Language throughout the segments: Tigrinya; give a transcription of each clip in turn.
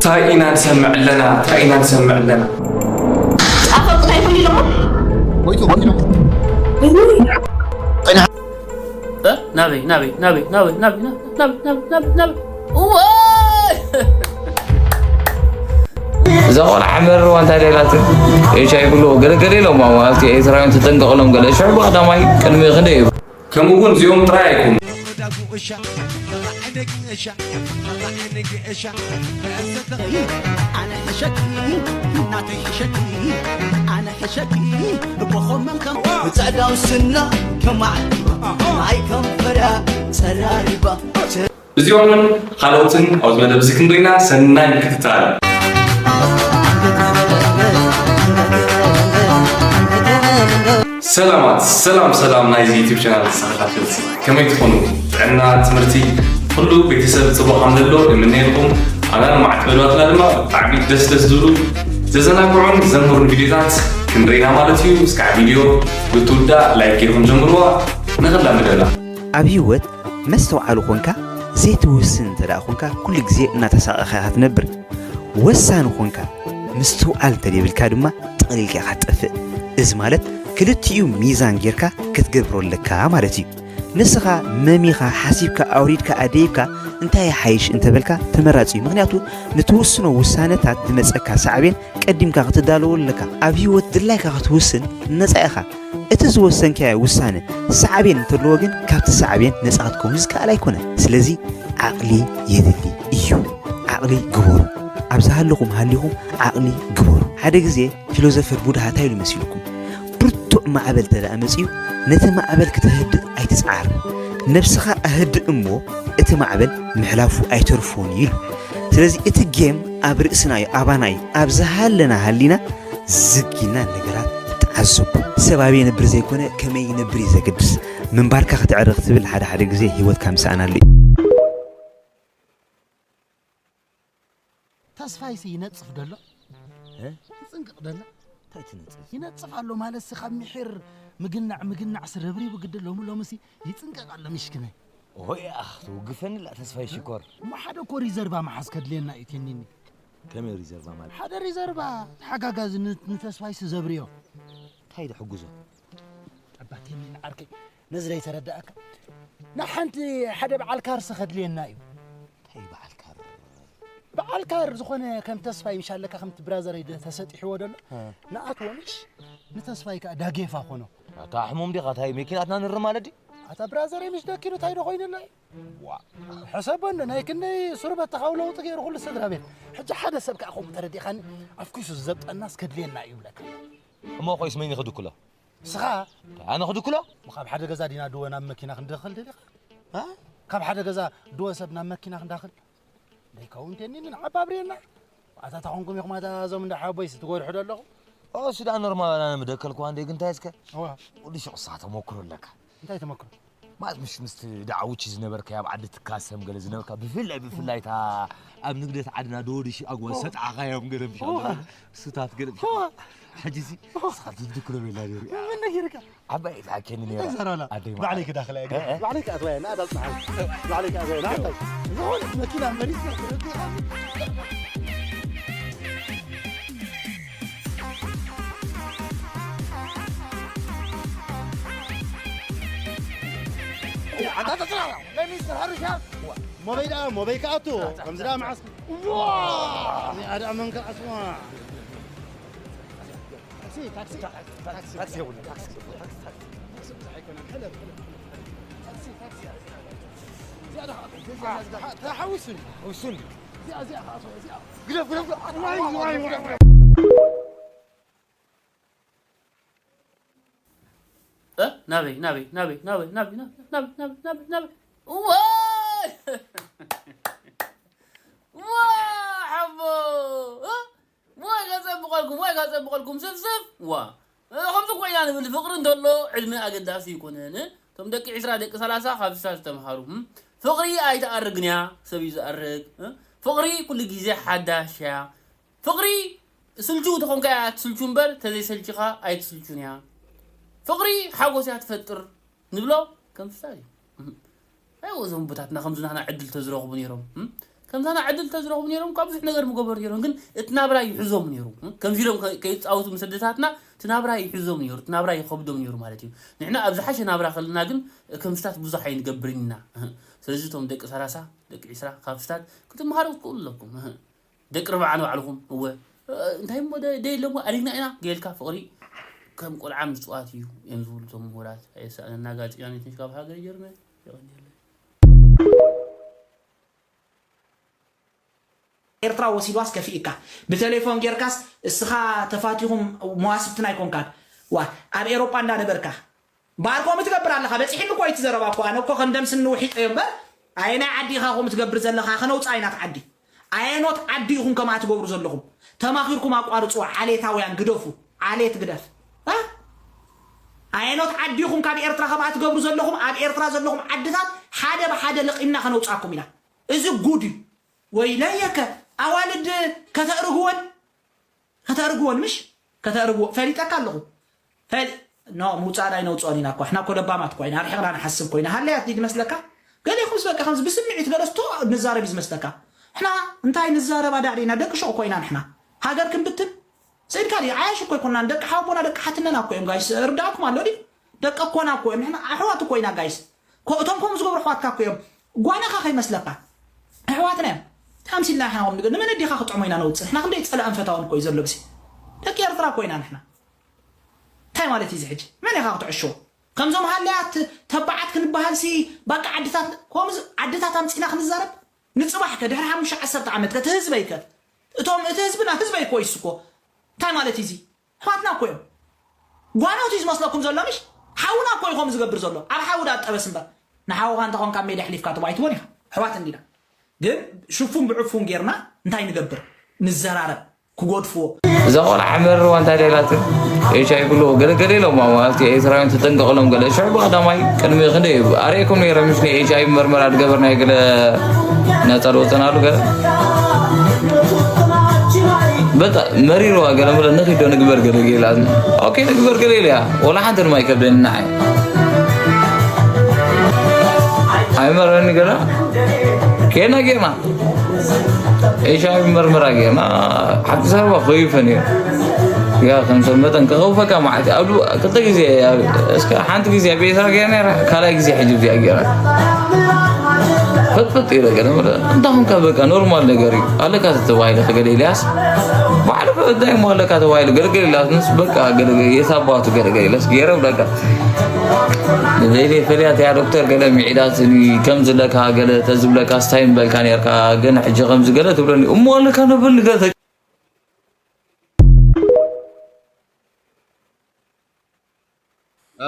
እንታይ ኢና ንሰምዕ ኣለና? እንታይ ኢና ንሰምዕ ኣለና? ኣፈ እንታይ ይኹን ኢሎሞ ሞይቱ ሞይቱ እ? ናበይ ናበይ ናበይ ናበይ ናበይ ናበይ ናበይ ናበይ ናበይ ናበይ እዋይ እዛ ቆልዓ መረዋ እንታይ ደላትን ኤች ኣይ ብሎ ገለገለ ኢሎም ኣብቲ ኤርትራውያን ተጠንቀቕሎም ገለ ሽዑ ብቐዳማይ ቅድሚ ክንደይ እዩ ከምኡ እውን እዚኦም ጥራይ ኣይኮኑ። ጸዳው ስና ከማዕ ናይ ከንፈራ ጸራሪባ እዚኦምን ካልኦትን ኣብዚ መደብ እዚ ክንሪና ሰናይ ምክትታል። ሰላማት ሰላም ሰላም ናይዚ ዩቲብ ቻናል ተኸታተልቲ ከመይ ትኾኑ? ጥዕና፣ ትምህርቲ፣ ኩሉ ቤተሰብ ጽቡቕ ከም ዘሎ እምነየልኩም። ኣና ንማዓት መደባትና ድማ ብጣዕሚ ደስ ደስ ዝብሉ ዘዘናግዑን ዘምህሩን ቪዲዮታት ክንሪና ማለት እዩ። እስካዕ ቪዲዮ ብትውዳእ ላይክ ጌርኩም ጀምርዋ። ንኽላመደላ ኣብ ህይወት መስተውዓሉ ኾንካ ዘይትውስን እንተ ደኣ ኾንካ ኩሉ ግዜ እናተሳቐኻ ኢኻ ትነብር። ወሳኒ ኾንካ ምስትውዓል እንተ ዘይብልካ ድማ ጠቕሊልካ ኢኻ ትጠፍእ። እዚ ማለት ክልቲኡ ሚዛን ጌርካ ክትገብሮ ኣለካ ማለት እዩ። ንስኻ መሚኻ ሓሲብካ ኣውሪድካ ኣደይብካ እንታይ ይሓይሽ እንተበልካ ተመራጺ እዩ። ምኽንያቱ ንትውስኖ ውሳነታት ዝመጸካ ሳዕቤን ቀዲምካ ክትዳለወሉ ኣለካ። ኣብ ህይወት ድላይካ ክትውስን ነጻ ኢኻ። እቲ ዝወሰንካዮ ውሳነ ሳዕቤን እንተለዎ ግን ካብቲ ሳዕቤን ነጻ ክትከውን ዝከኣል ኣይኮነን። ስለዚ ዓቕሊ የድሊ እዩ። ዓቕሊ ግበሩ። ኣብ ዝሃለኹም ሃሊኹም ዓቕሊ ግበሩ። ሓደ ግዜ ፊሎዞፈር ቡድሃ እንታይ ኢሉ መሲልኩም? ብርቱዕ ማዕበል እንተ ደኣ መጺኡ ነቲ ማዕበል ክተህድእ ኣይትጽዓር። ነብስኻ ኣህድእ እሞ እቲ ማዕበል ምሕላፉ ኣይተርፎን እዩ ኢሉ። ስለዚ እቲ ጌም ኣብ ርእስና እዩ፣ ኣባና እዩ። ኣብ ዝሃለና ሃሊና ዝግ ኢልና ነገራት ተዓዘቡ። ሰብ ኣበይ ይነብር ዘይኮነ ከመይ ይነብር እዩ ዘገድስ። ምንባርካ ከተዕሪ ክትብል ሓደ ሓደ ግዜ ህይወትካ ምስኣናሉ እዩ። ተስፋይሲ ይነጽፍ ደሎ ይጽንቅቕ ደሎ እንታይ ትነጽፍ ይነጽፍ ኣሎ ማለት ሲ ካብ ምሒር ምግናዕ ምግናዕ ሲ ረብሪቡ ግዲ ሎሚ ሎሚ ሲ ይጽንቀቕ ኣሎ ምሽክነይ ሆይ ኣኽ ትውግፈኒ ላ ተስፋይ ሽኮር እሞ ሓደ እኮ ሪዘርቫ መሓዝ ከድልየና እዩ ቴኒኒ ከመይ ሪዘርቫ ማለት ሓደ ሪዘርቫ ተሓጋጋዚ ን- ንተስፋይሲ ዘብርዮ እንታይ ድሕግዞ ጠባቴኒ ንዓርከይ ነዚ ዘይተረዳእካ ንሓንቲ ሓደ በዓል ካርሲ ከድልየና እዩ እንታይ በዓል ካር በዓል ካር ዝኾነ ከም ተስፋይ ምሽ ኣለካ ከምቲ ብራዘረይ ደ- ተሰጢሕዎ ደሎ ንኣትዎ ምሽ ንተስፋይ ከዓ ዳጌፋ ኮኖ ኣታ ሕሙም ዲኻ እንታይ መኪናትና ንር ማለት ድዩ ኣታ ብራዘረይ ምሽ ደኪኑ እንታይ ዶ ኮይኑለይ ዋ ሕሰቦ እንዶ ናይ ክንደይ ሱርበት ተኻው ለውጢ ገይሩ ኩሉ ስድራ ቤት ሕጂ ሓደ ሰብ ከዓ ከምኡ ተረዲእኻኒ ኣፍኪሱ ዝዘብጠናስ ከድልየና እዩ ይብለካ እሞ ኮይስ መን ይኽድክሎ ንስኻ ኣነ ክድክሎ ካብ ሓደ ገዛ ዲና ድወ ናብ መኪና ክንደኽል ደሊኻ እ? ካብ ሓደ ገዛ ድወ ሰብ ናብ መኪና ክንዳኽል ደይከውን ቴኒንን ዓባብርየና ኣታ ተኾንኩም ኢኹም ኣታ እዞም እንዳ ሓቦይስ ትጎድሑ ደለኹ ኦሲ ደኣ ኖርማል ኣነ ምደከልኩዋ እንደ ግን እንታይ እስከ እዋ ወዲ ሹቕ ሳ ተመክሮ ኣለካ እንታይ ተመክሮ ማለት ምሽ ምስቲ ደዓውቺ ዝነበርካ ኣብ ዓዲ ትካሰም ገለ ዝነበርካ ብፍላይ ብፍላይ እታ ኣብ ንግደት ዓድና ደወዲ ሺ ኣግዋ ሰጥዓኻዮም ገለ ምሽ ስታት ገለ ምሽ ሕጂ ሲ ስኻ ትድክሎ ቤላ ነሩ ምን ነጊርካ ዓባይ ተሓኬኒ ነራ እንታይ ዘረባና ኣደይ ባዕለይ ክዳኽላ እየ እ፣ እ። ባዕለይ ክኣትዋ እየ ንኣዳ ፅንሓል ባዕለይ ክኣትዋ እየ ንኣዳ ዝኾነት መኪና መሪፅና ኣታ ተፅናዕና ናይ ሚኒስትር ሕርሻ ሞበይ ደኣ ሞበይ ክኣቱ ከምዚ ደኣ መዓስ እዚኣ ደኣ መን ክኣትዋ ታክሲ ታክሲ ታክሲ ታክሲ የብሉ ታክሲ ተሓውሱኒ ውሱን እዚኣ እዚኣ ክኣትዋ እዚኣ ግደፍ ግደፍ ግደፍ እ? ናበይ ናበይ ናበይ ናበይ ናበይ ናበይ ናበይ ናበይ ናበይ ናበይ ናበይ ዋይ ዋ ሓቦ እ? ዋይ ከጸብቐልኩም ዋይ ከጸብቐልኩም ስፍስፍ ዋ እ፣ ከምዚ ኮይና ንብል ፍቕሪ እንተሎ ዕድመ ኣገዳሲ ይኮነን እቶም ደቂ ዕስራ ደቂ ሰላሳ ካብ ስሳ ዝተምሃሩ እም? ፍቕሪ ኣይትኣርግን እያ ሰብ እዩ ዝኣርግ እ? ፍቕሪ ኩሉ ግዜ ሓዳሽ እያ ፍቕሪ ስልቹው ተኾንካ እያ ትስልቹ እምበር ተዘይሰልችኻ ኣይትስልቹን እያ ፍቕሪ ሓጎስ እያ ትፈጥር ንብሎ ከም ምሳሌ እዩ ኣይ እዞም ቦታትና ከምዚ ናህና ዕድል ተዝረኽቡ ነይሮም እም? ከምዛና ዕድል ተዝረኽቡ ነይሮም እኳ ብዙሕ ነገር ምገበሩ ነይሮም። ግን እቲ ናብራ ይሕዞም ነይሩ። ከምዚ ኢሎም ከ- ከይፃወቱ ምስ ኣደታትና እቲ ናብራ ይሕዞም ነይሩ፣ እቲ ናብራ ይኸብዶም ነይሩ ማለት እዩ። ንሕና ኣብ ዝሓሸ ናብራ ከለና ግን ከምስታት ብዙሕ ኣይንገብርን ኢና። ስለዚ እቶም ደቂ ሰላሳ ደቂ ዒስራ ካብ ስታት ክትመሃሩ ትክእሉ ኣለኩም። ደቂ ርብዓ ንባዕልኹም እወ እንታይ እሞ ደ- ደየለሞ ኣሪግና ኢና ጌልካ ፍቕሪ ከም ቆልዓ ምፅዋት እዩ እዮም ዝብሉ እቶም ምሁራት። ኣየሳእነና ጋዜጠኛ ኔትንሽ ካብ ሃገር ጀርመን። የቐንየለይ። ኤርትራ ወሲድዋስ ከፊእካ ብቴሌፎን ጌርካስ እስኻ ተፋቲኹም መዋስብትና ኣይኮንካን። ዋ ኣብ ኤሮጳ እንዳነበርካ ባር ከምኡ ትገብር ኣለኻ። በፂሕኒ እኮ እዩ እቲ ዘረባ እኮ። ኣነ እኮ ከም ደም ስኒ ውሒጠዮ እምበር ኣየናይ ዓዲ ኢኻ ከምኡ ትገብር ዘለኻ? ከነውፃእ ኢና እቲ ዓዲ። ኣየኖት ዓዲ ኢኹም ከምኣ ትገብሩ ዘለኹም? ተማኺርኩም ኣቋርፅዎ። ዓሌታውያን ግደፉ። ዓሌት ግደፍ። እ? ኣየኖት ዓዲ ኢኹም ካብ ኤርትራ ከምኣ ትገብሩ ዘለኹም? ኣብ ኤርትራ ዘለኹም ዓድታት ሓደ ብሓደ ለቒምና ከነውፃኩም ኢና። እዚ ጉድ እዩ። ወይለየከ ኣዋልድ ከተእርግወን ከተእርግወን ምሽ ከተእርግዎ ፈሊጠካ ኣለኹ። ፈሊ ኖ ምውፃእ ኣይነውፅኦን ኢና እኮ። እሕና እኮ ለባማት እኮ ኢና። ኣርሒቕና ንሓስብ እኮ ኢና። ሃለያት ድዩ ዝመስለካ? ገሌኹምስ በቃ ከምዚ ብስምዒት ገለስቶ ንዛረብ እዩ ዝመስለካ። እሕና እንታይ ንዛረብ ኣዳዕዲና ደቂ ሹቕ እኮ ኢና ንሕና። ሃገር ክንብትን ስኢድካ ድዩ? ዓያሽ እኮ ኣይኮናን። ደቂ ሓወቦና ደቂ ሓትነና እኮ እዮም ጋይስ። እርዳእኩም ኣሎ ድዩ? ደቂ ኣኮና እኮ እዮም። ንሕና ኣሕዋት እኮ ኢና ጋይስ። ኮ- እቶም ከምኡ ዝገብሩ ኣሕዋትካ እኮ እዮም። ጓናኻ ከይመስለካ። ኣሕዋትና እዮም። ታምሲልና ኢሕና ኹም ንገ- ንመን ኣዲኻ ክጥዕሞ ኢና ነውፅእ? ንሕና ክንደይ ፀላእን ፈታውን እኮ እዩ ዘሎ ብሲ። ደቂ ኤርትራ እኮ ኢና ንሕና። እንታይ ማለት እዩ እዚ ሕጂ? መን ኢኻ ክትዕሽዎ? ከምዞም ሃለያት ተባዓት ክንበሃል ሲ ባቃ ዓድታት ከምዚ ዓድታት ኣምፂና ክንዛረብ ንፅባሕ ከ ድሕሪ ሓሙሽተ ዓሰርተ ዓመት ከ እቲ ህዝበይ ከ እቶም እቲ ህዝብና ህዝበይ እኮ ይስኮ እንታይ ማለት እዩ እዚ ኣሕዋትና እኮ እዮም ጓኖት እዩ ዝመስለኩም ዘሎ ምሽ ሓውና እኮ እዩ ከምኡ ዝገብር ዘሎ ኣብ ሓዊ ዳ ጠበስ እምበር ንሓውኻ እንተኾንካ ኣብ ሜዳ ኣሕሊፍካ ትቦ ኣይትቦን ኢኻ ኣሕዋት እንዲና ግን ሽፉን ብዕፉን ጌርና እንታይ ንገብር ንዘራረብ ክጎድፍዎ እዛ ቆልዓ መረዋ እንታይ ደላትን ኤች ኣይ ብሎ ገለገለ ኢሎም ማለት ኤርትራውያን ተጠንቀቅሎም ገለ ሽዑ ብቀዳማይ ቅድሚ ክንደይ ኣርእኩም ነይረ ምሽ ናይ ኤች ኣይ መርመራ ዝገበርናዮ ገለ ነፃ ዝወፀናሉ ገለ በቃ መሪርዋ ገለ ምለ ንኺዶ ንግበር ገለ ገላ ኦኬ ንግበር ገለ ኢለያ ወላ ሓንቲ ድማ ይከብደኒ ንዓይ ኣይመረኒ ገለ ኬና ጌርና ኤች ኣይ ቪ መርመራ ጌርና ሓንቲ ሳርባ ኮይፈን እዩ ያ ከም ሰብ መጠን ከኸውፈካ ማለት ኣብ ክልተ ግዜ እስከ ሓንቲ ግዜ ኣብ ኤርትራ ጌርና ካልኣይ ግዜ ሕጂ እዚኣ ጌርና ፍጥፍጥ ኢለ ገለ እንታኹምካ በቃ ኖርማል ነገር እዩ ኣለካ ተባሂለ ከገለ ኢልያስ ባዕሉ እንታይ እሞ ኣለካ ተባሂሉ ገለገለ ኢልያስ ምስ በቃ ገለገለ የሳባቱ ገለገለ ኢለስ ገይረ ብለካ ዘይፈለያ እያ ዶክተር ገለ ሚዒዳት ከም ዝለካ ገለ ተዝብለካ ስታይ ምበልካ ነርካ ግን ሕጂ ከምዚ ገለ ትብለኒ እሞ ኣለካ ነብል ገለ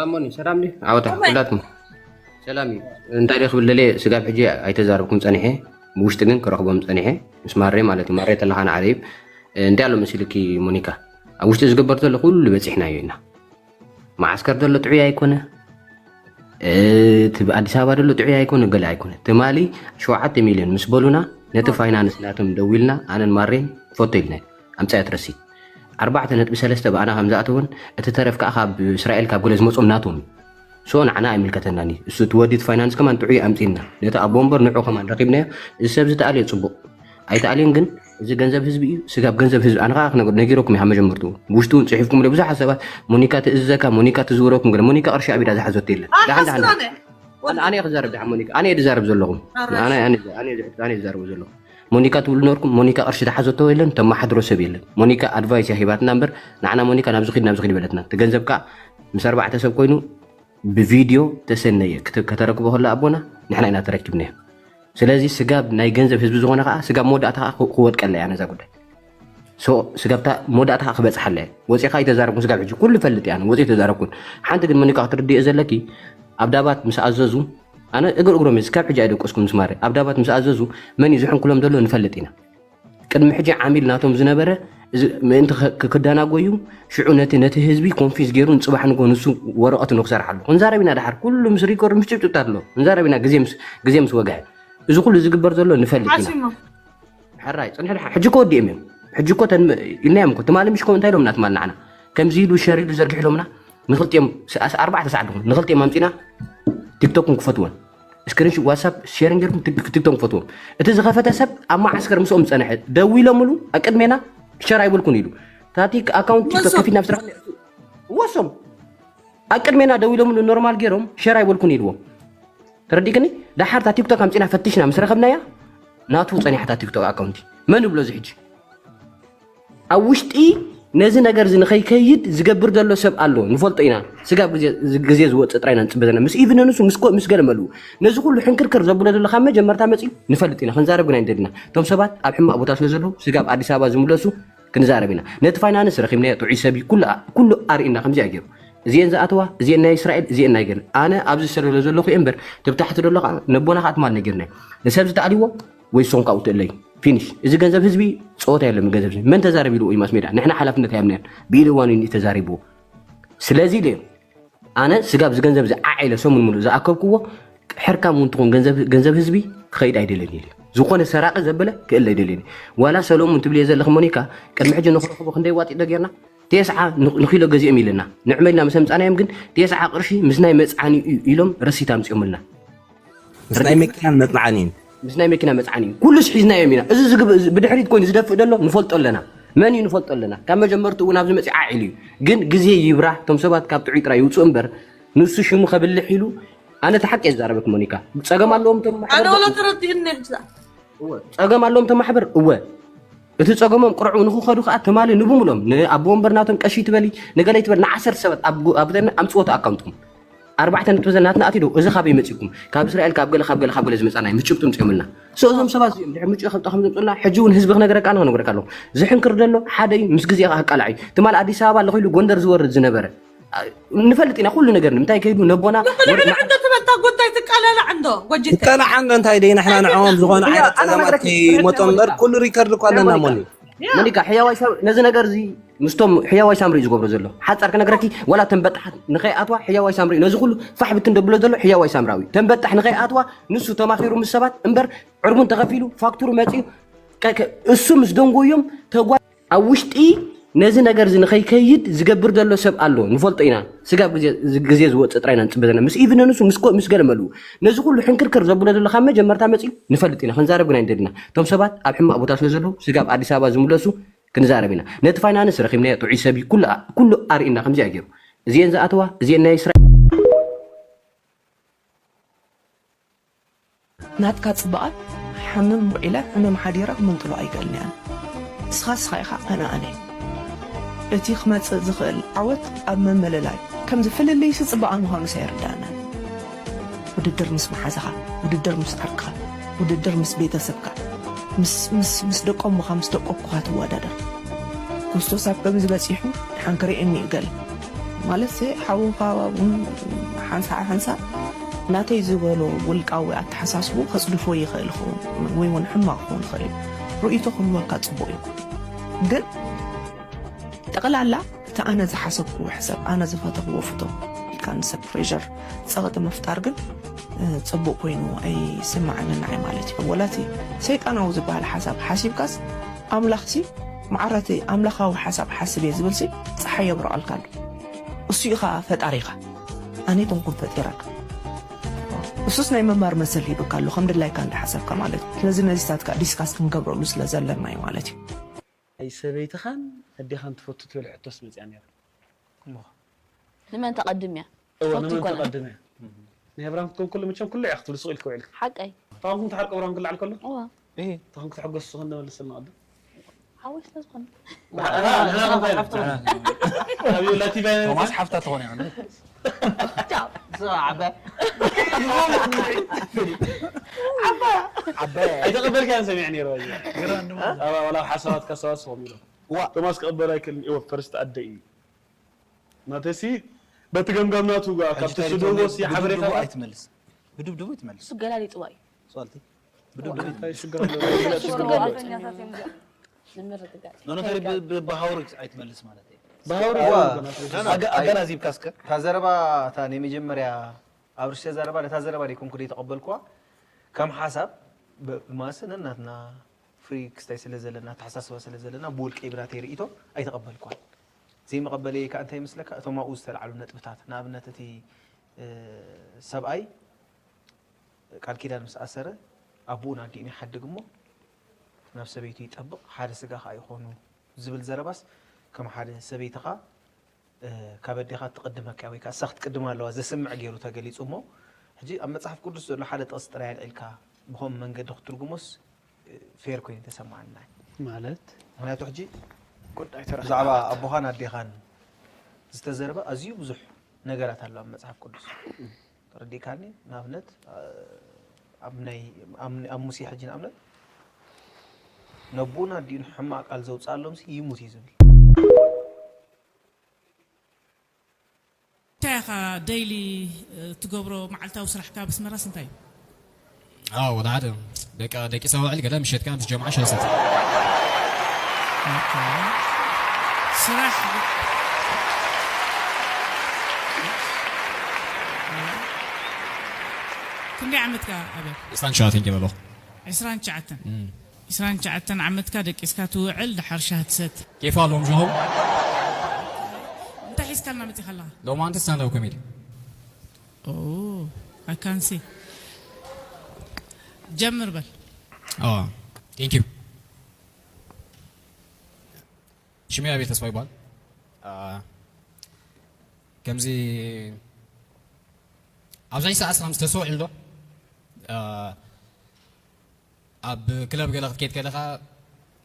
ኣሞኒ ሰላም ድዩ ዓወታ ኩላትኩም ሰላም እዩ እንታይ ድዩ ክብል ደልየ ስጋብ ሕጂ ኣይተዛረብኩም ፀኒሐ ብውሽጢ ግን ክረኽቦም ፀኒሐ ምስ ማሬ ማለት እዩ ማሬ ተለኻ ንዓለይብ እንታይ ኣሎ መሲልኪ ሞኒካ ኣብ ውሽጢ ዝግበር ዘሎ ኩሉ በፂሕናዮ ኢና መዓስከር ዘሎ ጥዑይ ኣይኮነ እቲ ኣዲስ ኣበባ ዘሎ ጥዑይ ኣይኮነ ገለ ኣይኮነ ትማሊ ሸውዓተ ሚልዮን ምስ በሉና ነቲ ፋይናንስ ናቶም ደዊልና ኣነን ማሬን ፎቶ ኢልና ኣምፃዮ ትረሲት ኣርባዕተ ነጥቢ ሰለስተ ብኣና ከም ዝኣተወን እቲ ተረፍ ከዓ ካብ እስራኤል ካብ ገለ ዝመፆም ናቶም እዩ ሶ ንዓና ኣይምልከተናን እዩ እሱ እቲ ወዲ እቲ ፋይናንስ ከማን ጥዑይ ኣምፂልና ነቲ ኣቦ ወንበር ንዑ ከማን ረኪብናዮ እዚ ሰብ ዝተኣልዮ ፅቡቅ ኣይተኣልዮን ግን እዚ ገንዘብ ህዝቢ እዩ ስጋብ ገንዘብ ህዝቢ ኣነ ከዓ ክነግር ነጊረኩም እየ ካብ መጀመርትኡ ብውሽጡ እውን ፅሒፍኩም ለ ብዙሓት ሰባት ሞኒካ ትእዝዘካ ሞኒካ ትዝውረኩም ገለ ሞኒካ ቅርሺ ኣብ ኢዳ ዝሓዘቶ የለን ደሓን ደሓን ኣነ ክዛረብ ደሓን ሞኒካ ኣነ እየ ዝዛረብ ዘለኹም ኣነ ኣነ ዝዛረቡ ዘለኹም ሞኒካ ትብሉ ነበርኩም ሞኒካ ቅርሺ ዝሓዘቶ የለን ተመሓድሮ ሰብ የለን ሞኒካ ኣድቫይስ እያ ሂባትና እምበር ንዓና ሞኒካ ናብዚ ኺድ ናብዚ ኺድ በለትና እቲ ገንዘብ ከዓ ምስ ኣርባዕተ ሰብ ኮይኑ ብቪድዮ ተሰነየ ከተረክቦ ከሎ ኣቦና ንሕና ኢና ተረኪብናዮ ስለዚ ስጋብ ናይ ገንዘብ ህዝቢ ዝኾነ ከዓ ስጋብ መወዳእታ ከዓ ክወድቀላ እያ ነዛ ጉዳይ ስጋብታ መወዳእታ ከዓ ክበፅሓላ እያ ወፂኻ ኣይተዛረብኩን ስጋብ ሕጂ ኩሉ ፈልጥ እያ ወፂ ተዛረብኩን ሓንቲ ግን ሞኒካ ክትርድኦ ዘለኪ ኣብ ዳባት ምስ ኣዘዙ ኣነ እግር እግሮም ስጋብ ሕጂ ኣይደቀስኩም ምስ ማረ ኣብ ዳባት ምስ ኣዘዙ መን እዩ ዝሕንኩሎም ዘሎ ንፈልጥ ኢና ቅድሚ ሕጂ ዓሚል ናቶም ዝነበረ ምእንቲ ክዳናጎዩ ሽዑ ነቲ ነቲ ህዝቢ ኮንፊዝ ገይሩ ንፅባሕ ንጎ ንሱ ወረቐት ንክሰርሓሉ ክንዛረብ ኢና ድሓር ኩሉ ምስ ሪኮርድ ምስ ጭብጭብታት ኣሎ ክንዛረብ ኢና ግዜ ምስ ወግሐ እዚ ኩሉ ዝግበር ዘሎ ንፈልጥ ኢና ሕራይ ፅንሕ ድሓር ሕጂ እኮ ወዲኦም እዮም ሕጂ እኮ ኢልናዮም እኮ ትማሊ ምሽ እንታይ ኢሎምና ትማሊ ንዓና ከምዚ ኢሉ ሸር ኢሉ ዘርግሕ ኢሎምና ንክልቲኦም ኣርባዕተ ሰዓት ድኹም ንክልቲኦም ኣምፂና ቲክቶክን ክፈትወን ስክሪንሹት ዋትሳፕ ሼር ገርኩም ቲክቶክ ፈትዎም። እቲ ዝኸፈተ ሰብ ኣብ ማዓስከር ምስኦም ዝፀንሐ ደዊሎምሉ ኣቅድሜና ሸር ኣይበልኩን ኢሉ ታቲ ኣካውንት ቲክቶክ ከፊትና ብስራሕ ወሶም ኣቅድሜና ደዊሎምሉ ኖርማል ገይሮም ሸር ኣይበልኩን ኢልዎም። ተረዲክኒ? ዳሓር እታ ቲክቶክ ኣምፂና ፈቲሽና ምስ ረኸብናያ ናቱ ፀኒሓታ ቲክቶክ ኣካውንቲ መን ይብሎ እዚ ሕጂ ኣብ ውሽጢ ነዚ ነገር እዚ ንኸይከይድ ዝገብር ዘሎ ሰብ ኣሎ ንፈልጦ ኢና። ስጋብ ግዜ ዝወፅእ ጥራይ ኢና ንፅበ ዘለና ምስ ኢቭን ንሱ ምስ ገለ መልኡ ነዚ ኩሉ ሕንክርክር ዘብሎ ዘሎ ካብ መጀመርታ መፅኡ ንፈልጥ ኢና። ክንዛረብ ግን ኣይንደልና። እቶም ሰባት ኣብ ሕማቕ ቦታ ስለ ዘለዉ ስጋብ ኣዲስ ኣበባ ዝምለሱ ክንዛረብ ኢና። ነቲ ፋይናንስ ረኺብናዮ ጥዑይ ሰብ እዩ። ኩሉ ኣርእና ከምዚኣ ገይሩ እዚአን ዝኣተዋ እዚአን ናይ እስራኤል እዚአን ናይ ገለ ኣነ ኣብዚ ስረ ስለ ዘለኹ እየ እምበር ትብታሕቲ ደሎ ከዓ ነቦና ከዓ ትማል ነጊርናዮ ንሰብ ዝተኣልይዎ ወይ ሶም ካብኡ ትእለዩ ፊኒሽ። እዚ ገንዘብ ህዝቢ ፀወታ የለን። ገንዘብ ህዝቢ መን ተዛረብ ኢልዎ እዩ ማስ ሜዳ ንሕና ሓላፍነት ኣይብናያን ብኢሉ እዋን እዩ ተዛሪብዎ። ስለዚ ኢለ ኣነ ስጋብ እዚ ገንዘብ እዚ ዓዓ ኢለ ሰሙን ሙሉእ ዝኣከብክዎ ሕርካም እውን ትኹን ገንዘብ ህዝቢ ክኸይድ ኣይደልን ኢለ ዝኾነ ሰራቂ ዘበለ ክእል ኣይደልን ዋላ ሰሎሙን ትብልዮ ዘለኺ ሞኒካ ቅድሚ ሕጂ ንክረኽቦ ክንደይ ዋጢ ዶ ጌርና ቴስዓ ንኪሎ ገዚኦም ኢልና ንዕመልና ምስ ኣምፃናዮም ግን ቴስዓ ቅርሺ ምስ ናይ መፅዓኒ እዩ ኢሎም ረሲት ኣምፅኦምልና። ምስ ናይ መኪናን መፅዓኒን ምስ ናይ መኪና መፅዓኒ እዩ ኩሉስ ሒዝናዮም ኢና። እዚ ብድሕሪት ኮይኑ ዝደፍእ ደሎ ንፈልጦ ኣለና። መን እዩ ንፈልጦ ኣለና። ካብ መጀመርቱ እውን ኣብዚ መፂ ዓዒሉ እዩ። ግን ግዜ ይብራህ እቶም ሰባት ካብ ጥዑይ ጥራይ ይውፅኡ እምበር ንሱ ሽሙ ከብልሕ ኢሉ ኣነ እቲ ሓቂ እየ ዝዛረበክ ሞኒካ። ፀገም ኣለዎም እቶም ማሕበር ኣነ ወላ ተረዲእኒ ሕጂ እዋ፣ ፀገም ኣለዎም እቶም ማሕበር እወ። እቲ ፀገሞም ቅርዑ ንክኸዱ ከዓ ትማሊ ንብሙሎም ንኣቦ ወንበር ናቶም ቀሺ ትበሊ ንገለ ትበል ንዓሰርተ ሰባት ኣብ ጎ- ኣብ ዘና ኣምፅዎ እቲ ኣካውንትኩም ኣርባዕተ ነጥቢ ዘ ናትና ኣትዩ ዶ እዚ ካበይ መፂኩም ካብ እስራኤል ካብ ገለ ካብ ገለ ካብ ገለ ዝመፃና እዩ ምስ ጭብጡ ምፅኦምልና ሶ እዞም ሰባት እዚኦም ድሕሪ ምጭ ከምጣ ከም ዘምፅኡልና ሕጂ እውን ህዝቢ ክነግረካ ኣለኹ ነግረካ ኣለኹ ዝሕንክር ዘሎ ሓደ እዩ ምስ ግዜ ከዓ ኣቃላዕ እዩ ትማሊ ኣዲስ ኣበባ ኣለኹ ኢሉ ጎንደር ዝወርድ ዝነበረ ንፈልጥ ኢና ኩሉ ነገር ንምንታይ ከይዱ ነቦና ንሕንሕን እንዶ ትበልታ ጉዳይ ትቃላላዕ እንዶ ጎጅተ ትቃላዓ እንዶ እንታይ ደይ ንሕና ንዕኦም ዝኾነ ዓይነት ፀገማት ከይመጦ እምበር ኩሉ ሪከርድ እኳ ኣለና ሞኒ መሊካ ሕያዋይ ሳምሪ ነዚ ነገር እዚ ምስቶም ሕያዋይ ሳምሪ እዩ ዝገብሮ ዘሎ ሓፃር ክነግረኪ ወላ ተንበጣሓት ንኸይኣትዋ ሕያዋይ ሳምሪ ነዚ ኩሉ ፋሕ ብትን ደብሎ ዘሎ ሕያዋይ ሳምራዊ ተንበጣሕ ንኸይኣትዋ ንሱ ተማኺሩ ምስ ሰባት እምበር ዕርቡን ተኸፊሉ ፋክቱሩ መፂኡ እሱ ምስ ደንጎዮም ተጓ ኣብ ውሽጢ ነዚ ነገር እዚ ንኸይከይድ ዝገብር ዘሎ ሰብ ኣሎ ንፈልጦ ኢና። ስጋብ ግዜ ዝወፅእ ጥራይ ኢና ንፅበ ዘለና ምስ ኢቭን ንሱ ምስ ገለ መልኡ ነዚ ኩሉ ሕንክርክር ዘብሎ ዘሎ ካብ መጀመርታ መፂኡ ንፈልጥ ኢና። ክንዛረብ ግን ኣይንደልና። እቶም ሰባት ኣብ ሕማቕ ቦታ ስለ ዘለዉ ስጋብ ኣዲስ ኣበባ ዝምለሱ ክንዛረብ ኢና። ነቲ ፋይናንስ ረኺብናዮ ጥዑይ ሰብ እዩ ኩሉ ኣርኢና ከምዚኣ ገይሩ እዚኤን ዝኣተዋ እዚኤን ናይ እስራኤል ናትካ ጽባቐ ሓምም ውዒለ ሕምም ሓዲረ ክምንጥሎ ኣይክእልን እየ። ንስኻ ንስኻ ኢኻ ኣነ ኣነ እየ። እቲ ክመጽእ ዝኽእል ዓወት ኣብ ምምልላይ ከምዚ ፍልልይሲ ጽባቐ ምዃኑስ ኣይርድኣንን። ውድድር ምስ መሓዛኻ፣ ውድድር ምስ ዓርክኻ፣ ውድድር ምስ ቤተ ሰብካ፣ ምስ ምስ ምስ ደቆ እሞኻ ምስ ደቆ ኣቦኻ ትወዳደር። ክርስቶስ ኣብ ከምዚ በጺሑ ንሓንክርኤኒ እዩ ገለ ማለት ሓውኻ እውን ሓንሳእ ሓንሳእ ናተይ ዝበሎ ውልቃዊ ኣተሓሳስብኡ ከጽድፎ ይኽእል ይኸውን ወይ እውን ሕማቕ ክኸውን ይኽእል እዩ። ርእይቶ ክህልወካ ጽቡቕ እዩ። ግን ጠቕላላ እቲ ኣነ ዝሓሰብክዎ ሕሰብ፣ ኣነ ዝፈተኽዎ ፍቶ ኢልካ ንሰብ ፕሬሸር ጸቕጢ ምፍጣር ግን ጽቡቕ ኮይኑ ኣይስምዓንን ንዓይ ማለት እዩ። ወላ እቲ ሰይጣናዊ ዝበሃል ሓሳብ ሓሲብካስ ኣምላኽሲ ማዕረ እቲ ኣምላኻዊ ሓሳብ ሓስብ እየ ዝብልሲ ጸሓይ የብርቐልካ ኣሎ። እሱ ኢኻ ፈጣሪኻ። ኣነ ኣይኮንኩን ፈጢረካ። እሱስ ናይ ምንባር መሰል ሂብካ ኣሎ ከም ድላይካ እንዳሓሰብካ ማለት እዩ። ስለዚ ነዚታት ከዓ ዲስካስ ክንገብረሉ ስለ ዘለና እዩ ማለት እዩ። ኣይ ሰበይትኻን ኣዴኻን ትፈቱ ትብል ሕቶስ መፅያ ነይራ። ንመን ተቐድም እያ? እወ ትፈቱ ንመን ይኮና። ተቐድም እያ? ናይ ኣብርሃም ክትኮን ከሎ መቸም ኩሉ እያ ክትብል ስቕ ኢልክ ውዒልክ። ሓቀይ። ተቓምኩም ትሓርቁ ኣብርሃም ክለዓል ከሎ? እወ። እህ። ተኻን ክትሕጎስ ዝኾን ነመልሰልና ቅድም። ሓወይ ስለ ዝኾነ። ቶማስ ሓፍታ ትኾን እያ። ኣይተቐበልካን ሰሚዐ ነይረ። ሓሳባት ካሰባት ስኾም ኢሎም። ቶማስ ክቕበል ኣይክእልን። እወ ፈርስት ኣደ እዩ። ናተሲ በቲ ገምጋም ናቱ ጋር ካብ ትስደዎ ሲ ሓበሬታ ኣይትመልስ። ብድብድቡ ይትመልስ። እሱ ገላሊጥዋ እዩ። ሶልቲ ብድብድቡ ይትመልስ። ሽግር ኣለዎ። ኖኖ ተሪ ብሃውሪ ኣይትመልስ ማለት እዩ። ብሃውሪ ኣገናዚብካ እስከ። እታ ዘረባ እታ ናይ መጀመርያ ኣብ ርሽተ ዘረባ ነታ ዘረባ ደይኮንኩ ደይተቐበልኩዋ ከም ሓሳብ ብማስን እናትና ፍሪ ክስታይ ስለ ዘለና ኣተሓሳስባ ስለ ዘለና ብውልቀይ ብናተይ ርእይቶ ኣይተቐበልኳን። ዘይመቐበለይ ከዓ እንታይ ይመስለካ? እቶም ኣብኡ ዝተልዓሉ ነጥብታት ንኣብነት እቲ ሰብኣይ ቃል ኪዳን ምስ ኣሰረ ኣቦኡን ኣዲኡን ይሓድግ እሞ ናብ ሰበይቱ ይጠብቕ፣ ሓደ ስጋ ከኣ ይኾኑ ዝብል ዘረባስ ከም ሓደ ሰበይትኻ፣ እ፣ ካብ ኣዴኻ ትቕድመካ ወይ ከኣ እሳ ክትቅድማ ኣለዋ ዘስምዕ ገይሩ ተገሊጹ እሞ፣ ሕጂ ኣብ መጽሓፍ ቅዱስ ዘሎ ሓደ ጥቕሲ ጥራይ ኣልዒልካ ብኸምኡ መንገዲ ክትትርጉሞስ፣ እ፣ ፌር ኮይኑ ተሰማዓኒ። ማለት? ምኽንያቱ ሕጂ ጉዳይ ተረኺቡ ብዛዕባ ማለት። ኣቦኻን ኣዴኻን ዝተዘርበ ኣዝዩ ብዙሕ ነገራት ኣሎ ኣብ መጽሓፍ ቅዱስ። ተረዲእካኒ? ንኣብነት፣ እ፣ ኣብ ናይ፣ ኣብ፣ ኣብ ሙሴ ሕጂ ንኣብነት ነቦኡን ኣዲኡን ሕማቕ ቃል ዘውጽኣሎምሲ ይሙት እዩ ዝብል። እንታይ ኢኻ ደይሊ፣ እ፣ ትገብሮ መዓልታዊ ስራሕካ ኣብ ኣስመራስ እንታይ እዩ? ኣዎ፣ ወላ ሓደ። በቃ ደቂሰ ውዕል ገለ ምሸት ከኣ ምስ ጀምዓ ሻሂ ሰቲ። ኦኬ። ስራሕ ክንደይ ዓመትካ ኣብያ? ዕስራን ትሽዓተን ጀመርኩ። ዕስራን ትሽዓተን። እም። ዕስራን ትሽዓተን ዓመትካ ደቂስካ ትውዕል፣ ደሓር ሻሂ ትሰቲ። ኬፍ ኣለዎም ሻሂ? እንታይ ሒዝካልና መጺኻ ኣለኻ? ሎማንቲ ስታንዳፕ ኮሜዲ። ኦ፣ I can see። ጀምር በል። ኦ፣ thank you። ሽመይ ኣቤል ተስፋ ይበሃል። አ፣ ከምዚ ኣብዛኝ ሰዓት ስራም ዝተሰውዕል ዶ? አ፣ ኣብ ክለብ ገለ ክትከይድ ከለኻ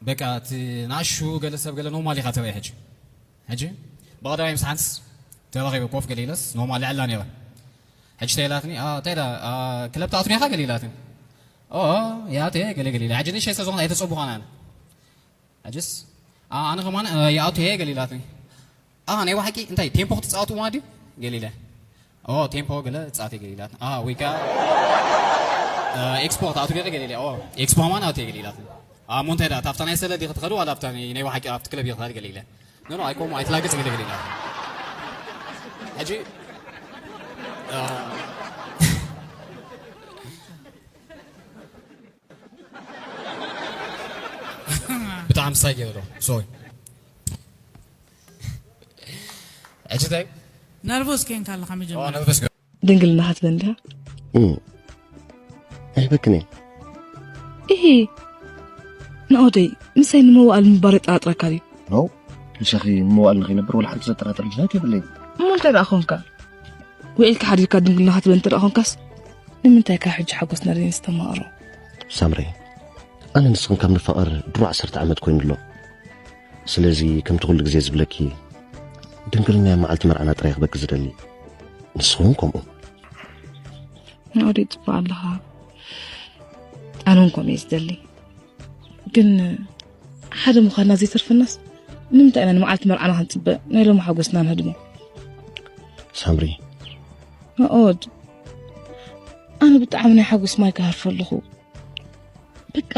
በቃ እቲ ንኣሹ ገለ ሰብ ገለ ኖርማል ኢኻ ትርኢ። ሕጂ፣ ሕጂ ብቐዳማይ ምስ ሓንስ ተራኺበ ኮፍ ገለ ኢለስ ኖርማል ይዕላ ነይረ። ሕጂ ተይላትኒ፣ "ኣ፣ እንታይ ኢላ፣ ኣ፣ ክለብ ትኣቱ ዲኻ?" ገለ ኢላትኒ። "ኦ፣ ኦ፣ ያቴ" ገለ ገለ ኢላ። ሕጂ ንእሽተይ ስለ ዝኾነ ኣይተጸቡኻን ኣነ። ሕጂስ፣ "ኣ፣ ኣነ ከማን፣ እ፣ ይኣቱ እየ" ገለ ኢላትኒ። "ኣ፣ ናይ ብሓቂ እንታይ ቴምፖ ክትጻወቱ ማለት ድዩ?" ገለ ኢለ። "ኦ፣ ቴምፖ ገለ እጻወት እየ" ገለ ኢላትኒ። "ኣ፣ ወይ ከኣ፣ እ፣ ኤክስፖ ክትኣቱ ዲኺ?" ገለ ኢለ። "ኦ፣ ኤክስፖ ከማን ኣቱ እየ" ገለ ኢላትኒ። "ኣ፣ እሞ እንታይ ደኣ፣ ኣብታ ናይ ሰለ ዲኺ ትኸዲ ዋላ ኣብታ ናይ፣ ናይ ብሓቂ ኣብቲ ክለብ ዲኺ ትኸዲ?" ገለ ኢለ። "ኖ፣ ኖ፣ ኣይኮን፣ ኣይትላገጽ" ገለ ገለ ኢላትኒ። ሕጂ፣ እ፣ ብጣዕሚ ሳይ ገይረ ዶ? ሶሪ። ሕጂ እንታይ? ነርቨስ ኬንካ ኣለኻ መጀመርያ። ነርቨስ ገ- ድንግልና ክትበን ድያ? እም። ኣይሕበክን እየ። እሂ። ንኦደይ፣ ምሳይ ንመዋእል ምባር የጠራጥረካ ድዩ? ኖ፣ ምሳኺ ንመዋእል ንኸይነብር ወላ ሓንቲ ዘጠራጥር ምኽንያት የብለይን። እሞ እንታይ ደኣ ኾንካ? ውዒልካ ሓዲርካ ድንግልና ክትበን እንተ ደኣ ኾንካስ፣ ንምንታይ ካብ ሕጂ ሓጎስና ደይንስተማቕሮ? ሳምሪ፣ ኣነ ንስኽን ካብ ንፋቐር ድሮ ዓሰርተ ዓመት ኮይኑ ኣሎ። ስለዚ ከምቲ ኩሉ ግዜ ዝብለኪ፣ ድንግልና እያ መዓልቲ መርዓና ጥራይ ክበኪ ዝደሊ። ንስኺ እውን ከምኡ። ንኦደይ ጽቡቕ ኣለኻ። ኣነ እውን ከምኡ እየ ዝደሊ። ግን ሓደ ምዃንና ዘይተርፈናስ፣ ንምንታይ ኢና ንመዓልቲ መርዓና ክንጽበ፣ ናይ ሎሚ ሓጎስና ንህድሞ? ሳምሪ። ናኦድ፣ ኣነ ብጣዕሚ ናይ ሓጎስ ማይ ክሃርፍ ኣለኹ። በቃ፣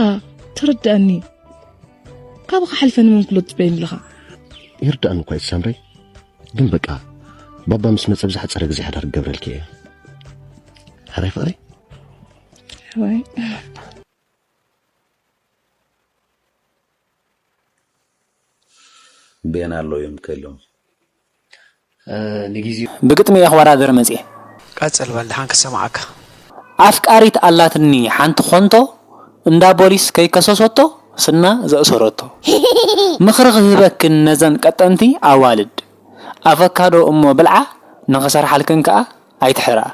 ተረድኣኒ። ካብኻ ሓሊፈ ንመን ክሎ ትጽበየኒ ኣለኻ? ይርድኣኒ እኳ እዩ ሳምሪ። ግን በቃ፣ ባባ ምስ መጸ ብዝሓጸረ ግዜ ሓዳር ክገብረልኪ እየ። ሕራይ ፍቕሪ? ሕራይ። ቤን ኣሎ እዮም ከሎም። እ፣ ንግዜኡ ብግጥሚ እየ ክወዳደር መጽየ። ቀጽል በል፣ ደሓን ክሰምዓካ። ኣፍቃሪት ኣላትኒ ሓንቲ ኾንቶ፣ እንዳ ቦሊስ ከይከሰሰቶ፣ ስና ዘእሰረቶ። ምኽሪ ክህበክን ነዘን ቀጠንቲ ኣዋልድ፣ ኣቨካዶ እሞ ብልዓ፣ ንኽሰርሓልክን ከኣ ኣይትሕርኣ።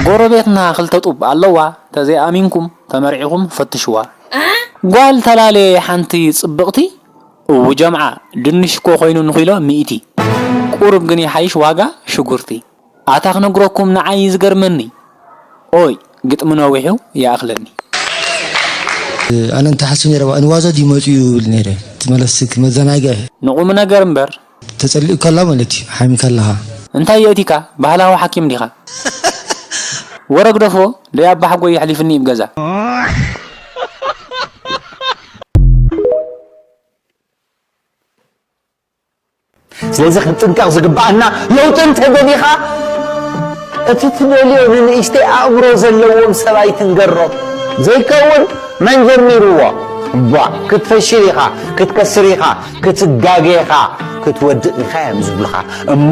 ጎረቤትና ክልተ ጡብ ኣለዋ፣ ተዘይኣሚንኩም ተመርዒኹም ፈትሽዋ። ጓል ተላልየ ሓንቲ ጽብቕቲ፣ እው ጀምዓ፣ ድንሽ እኮ ኮይኑ ንኪሎ ሚእቲ። ቁሩብ ግን ይሓይሽ ዋጋ ሽጉርቲ። ኣታ ክነግረኩም ንዓይ ዝገርመኒ። ኦይ፣ ግጥሚ ነዊሑ ይኣኽለኒ። ኣነ እንተሓስብ ነይረ፣ ንዋዛ ድዩ መፂኡ ይብል ነይረ። እቲ መለስክ መዘናግዒ። ንቁም ነገር እምበር። ተጸሊኡካ ኣላ ማለት እዩ፣ ሓሚካ ኣለኻ። እንታይ የእቲካ? ባህላዊ ሓኪም ዲኻ? ወረ ግደፎ፣ ደይ ኣባሓጎይ የሕሊፍኒ እዩ ብገዛ። ስለዚ ክንጥንቀቕ ዝግብኣና፣ ለውጢ እንተደሊኻ፣ እቲ ትደልዮ ንንእሽተይ ኣእምሮ ዘለዎም ሰብ ኣይትንገሮም። ዘይከውን መን ጀሚርዎ? ቧዕ፣ ክትፈሽል ኢኻ፣ ክትከስር ኢኻ፣ ክትጋገ ኢኻ፣ ክትወድቕ ኢኻ እዮም ዝብሉኻ። እሞ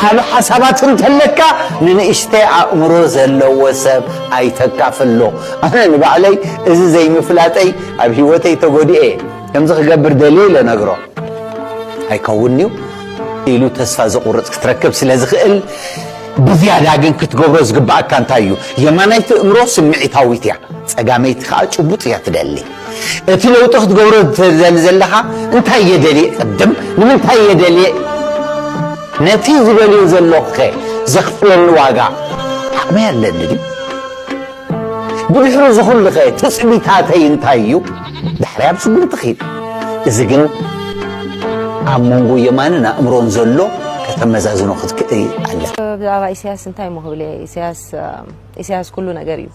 ዓቢ ሓሳባት እንተለካ ንንእሽተይ ኣእምሮ ዘለዎ ሰብ ኣይተካፍሎ። ኣነ ንባዕለይ እዚ ዘይምፍላጠይ ኣብ ህይወተይ ተጎዲኤ እየ። ከምዚ ክገብር ደልየ ኢለ ነግሮ። ኣይከውንን'ዩ ኢሉ ተስፋ ዘቑርጽ ክትረክብ ስለ ዝኽእል፣ ብዝያዳ ግን ክትገብሮ ዝግብኣካ እንታይ እዩ? የማናይ ትእምሮ ስምዒታዊት እያ፣ ጸጋመይቲ ከኣ ጭቡጥ እያ ትደሊ። እቲ ለውጢ ክትገብሮ ትደሊ ዘለኻ እንታይ እየ ደልየ ቅድም፣ ንምንታይ እየ ደልየ፣ ነቲ ዝደልዮ ዘለኹኸ ዘኽፍለኒ ዋጋ ዓቕመይ ኣለኒ ድዩ? ብድሕሪ እዚ ኩሉኸ ትጽቢታተይ እንታይ እዩ? ዳሕራይ ኣብ ስጉምቲ ኺድ። እዚ ግን ኣብ መንጎ የማንን ኣእምሮን ዘሎ ከተመዛዝኖ ክትክእል ኣለካ። ብዛዕባ ኢሳያስ እንታይ እሞ ክብል እየ? ኢሳያስ፣ እ፣ ኢሳያስ ኩሉ ነገር እዩ።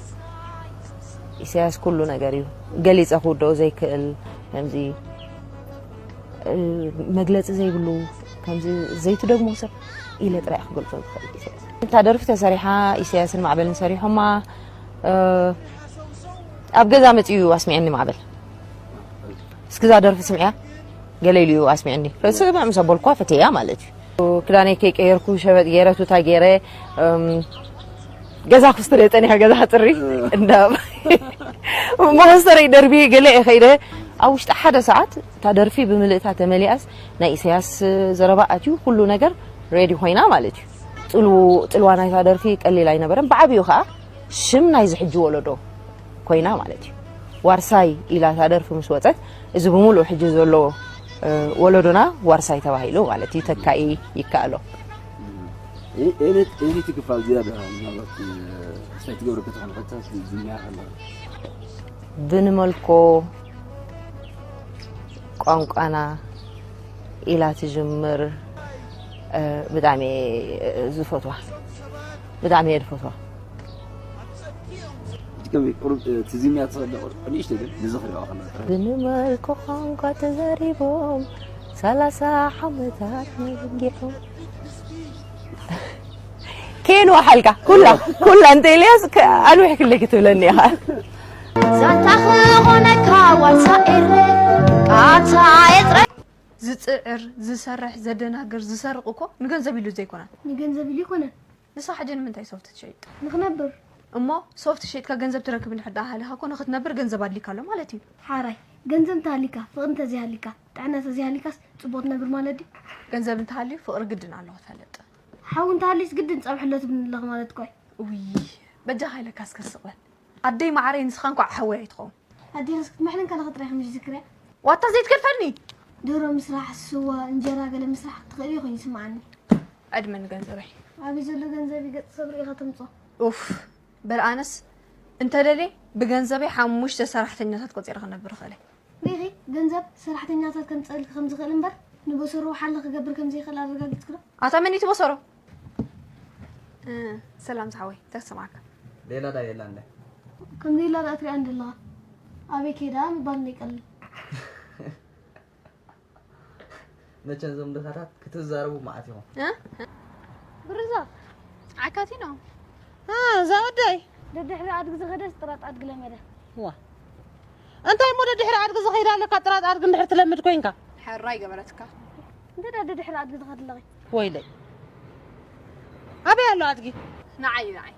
ኢሳያስ ኩሉ ነገር እዩ። ገሊጸ ክውድኦ ዘይክእል፣ ከምዚ፣ እ፣ መግለጺ ዘይብሉ፣ ከምዚ ዘይትደግሞ ሰብ ኢለ ጥራይ ክገልጾ ዝኽእል ኢሳያስ። እታ ደርፊ ተሰሪሓ፣ ኢሳያስን ማዕበልን ሰሪሖማ፣ እ፣ ኣብ ገዛ መጺኡ ኣስሚዐኒ ማዕበል። እስኪ እዛ ደርፊ ስምዕያ፣ ገለ ኢሉ እዩ ኣስሚዐኒ። ስምዕ ምስ ኣበልኳ ፈትየያ ማለት እዩ። ክዳነይ ከይቀየርኩ ሸበጥ ገይረ፣ ቱታ ገይረ፣ እም፣ ገዛ ኩስትረ ጸኒሐ፣ ገዛ ሓጽሪ እንዳ መኾስተረይ ደርቢ ገለ እየ ከይደ። ኣብ ውሽጢ ሓደ ሰዓት እታ ደርፊ ብምልእታ ተመሊኣስ ናይ ኢሳያስ ዘረባ ኣትዩ፣ ኩሉ ነገር ሬዲ ኮይና ማለት እዩ። ጽልው-፣ ጽልዋ ናይታ ደርፊ ቀሊል ኣይነበረን። ብዓቢኡ ከኣ ሽም ናይዚ ሕጂ ወለዶ ኮይና ማለት እዩ። ዋርሳይ ኢላ እታ ደርፊ ምስ ወጸት፣ እዚ ብምሉእ ሕጂ ዘሎ፣ እ፣ ወለዶና ዋርሳይ ተባሂሉ ማለት እዩ። ተካኢ ይከኣሎ። እ-፣ ኤዲት፣ ኤዲት ክፋል ዝያዳ ምናልባት፣ እ፣ ክስታይ ትገብረካ ትኾን ሕቶታት ዝኒኣ ከለኻ። ብንመልኮ ቋንቋና ኢላ ትጅምር፣ እ፣ ብጣዕሚ እየ ዝፈትዋ። ብጣዕሚ እየ ዝፈትዋ። ከመይ ቁሩብ፣ እ፣ ትዝምያ ትኽእል ዶ? ቁሩብ ንእሽተይ ግን ንዝኽሪ ከለና ጥራይ። ብንመልኮ ቋንቋ ተዛሪቦም ሰላሳ ዓመታት ነጊሖም። ኬን ወሓልካ ኩላ፣ ኩላ እንተ ኢልያስ ከ-፣ ኣንዊሕ ክለኪ ትብለኒ ኢኻ። ዛንታ ክኾነካ ዋርሳ ኤረ፣ ቃታ ኤጥረ። ዝጽዕር፣ ዝሰርሕ፣ ዘደናግር፣ ዝሰርቕ እኮ ንገንዘብ ኢሉ ዘይኮነን። ንገንዘብ ኢሉ ይኮነን። ንሳ ሕጂ ንምንታይ ሶፍት ትሸይጥ? ንኽነብር። እሞ ሶፍት ሸይጥካ ገንዘብ ትረክብ እንድሕር ደኣ ሃሊኻ እኮ ንኽትነብር ገንዘብ ኣድሊካ ኣሎ ማለት እዩ። ሓራይ፣ ገንዘብ እንተሃሊካ፣ ፍቕሪ እንተዘይሃሊካ፣ ጥዕና እንተዘይሃሊካስ ጽቡቕ ትነብር ማለት ድዩ? ገንዘብ እንተሃልዩ ፍቕሪ ግድን ኣሎ ክትፈልጥ። ሓዊ እንተሃልዩስ ግድን ጸብሒ ኣሎ ትብልኒ ኣለኺ ማለት እኮ እዩ። ውይ፣ በጃኻ ኢለካ እስከ ስቕ በል። ኣደይ መዓረይ፣ ንስኻ እንኳዕ ሓወይ ኣይትኸውን። ኣዴናስ ክትምሕርን ከለኺ ጥራይ ከም ዝዝክርያ። ዋታ ዘይትገድፈኒ! ደሮ ምስራሕ፣ ስዋ፣ እንጀራ ገለ ምስራሕ ክትኽእሊ ኮይኑ ይስምዓኒ። ዕድመ ንገንዘበይ። ኣበይ ዘሎ ገንዘብ እዩ ገጽ ሰብ ርኢኻ ተምጾ? ኡፍ፣ በል ኣነስ እንተደልየ ብገንዘበይ ሓሙሽተ ሰራሕተኛታት ቆጺረ ክነብር እኽእል እየ። ሪኢኺ፣ ገንዘብ ሰራሕተኛታት ከምጽእልኪ ከም ዝኽእል እምበር፣ ንበሰሩ ሓሊ ክገብር ከም ዘይኽእል ኣረጋጊጽኪ ዶ? ኣታ መን እዩ እቲ በሰሩ? እ፣ ሰላም ዝሓወይ፣ እንታይ ተሰማዕካ? ሌላ ዳ የላ እንደ? ከም ዘይላ ዳ ትሪኣ እንደ ኣለኻ? ኣበይ ከይዳ ምባል እንደ ይቀልል። መቸም እዞም ድኻታት ክትዛረቡ መዓት ኢኹም። እ? ብርዛ፣ ዓካቲኖ። እ፣ እዛ ወደይ። ደድሕሪ ኣድጊ ዝኸደስ ጥራጥ ኣድጊ ለመደ። ዋ። እንታይ እሞ ደድሕሪ ኣድጊ ዝኸይድ ኣለካ? ጥራጥ ኣድጊ እንድሕር ትለምድ ኮይንካ። ሕራይ ገበረትካ። እንተ ደኣ ደድሕሪ ኣድጊ ዝኸድ ኣለኺ። ወይለይ። ኣበይ ኣሎ ኣድጊ? ንዓይ፣ ንዓይ።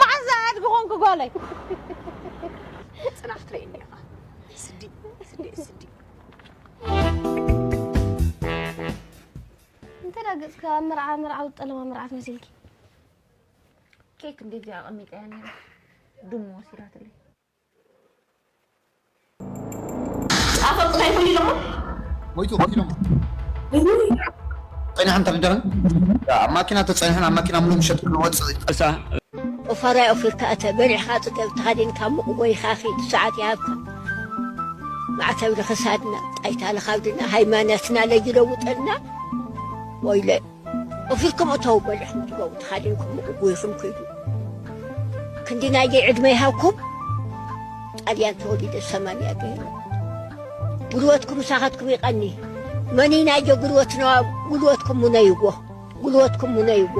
መዓዝ ኣድጊ ኾንኩ ጓለይ? ጽናሕ ትርእየኒ ኢኻ። ስዲ፣ ስዲ፣ ስዲ። እንተ ደኣ ገጽካ ኣብ መርዓ፣ መርዓዊ ጠለማ መርዓት መሲልኪ። ኬክ እንደዚኣ ኣቐሚጠያ ነይራ። ድሙ ወሲዳትለይ። ኣፈ እንታይ ይኹን ኢሎሞ? ሞይቱ፣ ሞይቱ ኢሎሞ። ጸኒሖም ተረዳኸን? ኣብ ማኪና ተጸኒሖም፣ ኣብ ማኪና ምሉእ ምሸት ክንወጽእ። እሳ ኦፋራይ ኦፊርካ እተ በሊዕኻ ጽገብ ተኸዲንካ ሙቕ ጎይኻ ኺድ ሰዓት ይሃብካ። ማዕተብ ንኽሳድና፣ ጣይታ ንኻብድና፣ ሃይማኖትና ለይለውጠልና። ወይለ። ኦፊርኩም እተው በሊዕኹም ትገቡ ተኻዲንኩም ምቕጉይኹም ከይዱ። ክንዲ ናየይ ዕድመ ይሃብኩም። ጣልያን ተወሊደ ሰማንያ ገይረ። ጉልበትኩም ምሳኻትኩም ይቐኒ። መን ናዮ ጉልበትና ጉልበትኩም ሙነይዎ። ጉልበትኩም ሙነይዎ።